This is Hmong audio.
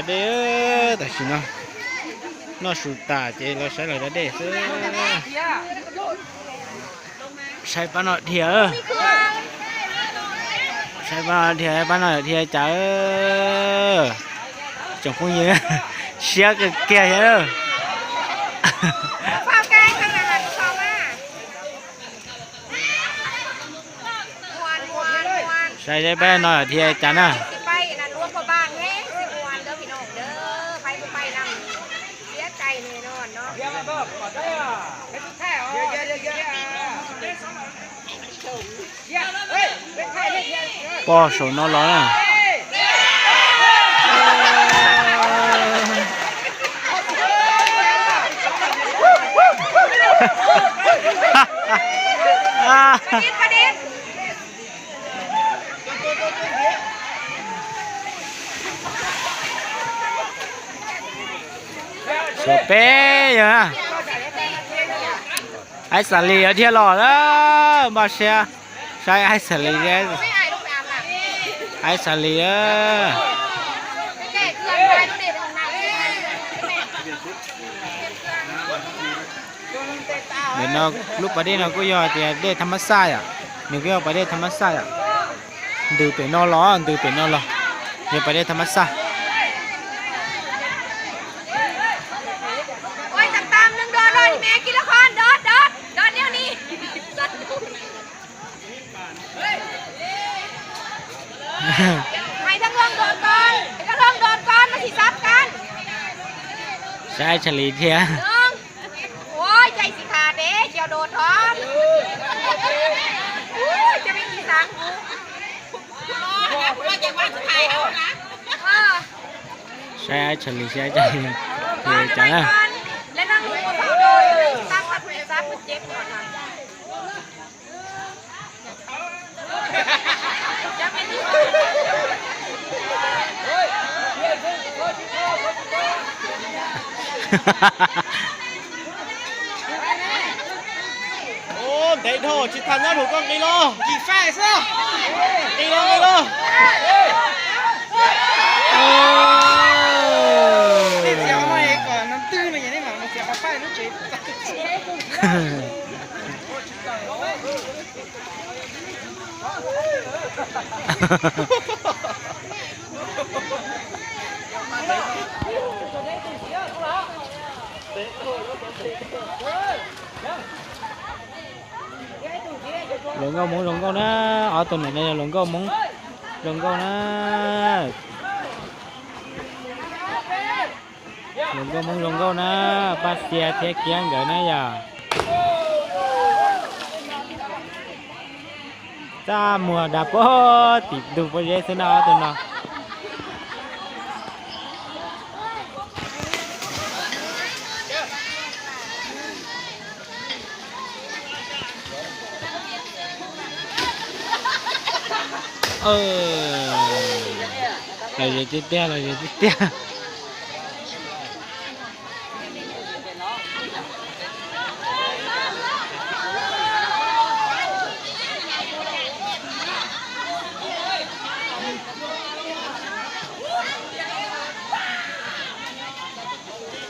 Dej, tam sim no noj su tas ces los saib lawv da dej xwb. Saib pab no dhia, saib pab no dhia, pab no dhia cas. Tsoom phooj ywg siab kawg kiag thiab. Saib pab no dhia cas na. Pog saum no los na. Suav peb yog na. Aib Xav Lis dhia los lawm, npaj siab saib Aib Xav Lis, Aib Xav Lis. Ntawm no lub pas dej no kuj yog tias dej tham mab xaj yom, nws kuj yog pas dej tham mab xaj yom. Ntws pem no los, ntws pem no los, yog pas dej tham mab xaj. Saib Aib Xav Lis thiab. Saib Aib Xav Lis, saib Aib Xav Lis, ces cas na. Ntev dhau tsis tham nyob rau koj nqis los. Nqis los, nqis los. Hluas nkauj Hmoob zoo nkauj na, ob tug ntawm no yog hluas nkauj Hmoob zoo nkauj na. Hluas nkauj Hmoob zoo nkauj na, Paj Xia thiab Kiab nkawd na yom. Txaj muag dag puag tim ntug pob zeb xwb na ob tug no. Los ze tiag tiag, los ze tiag tiag.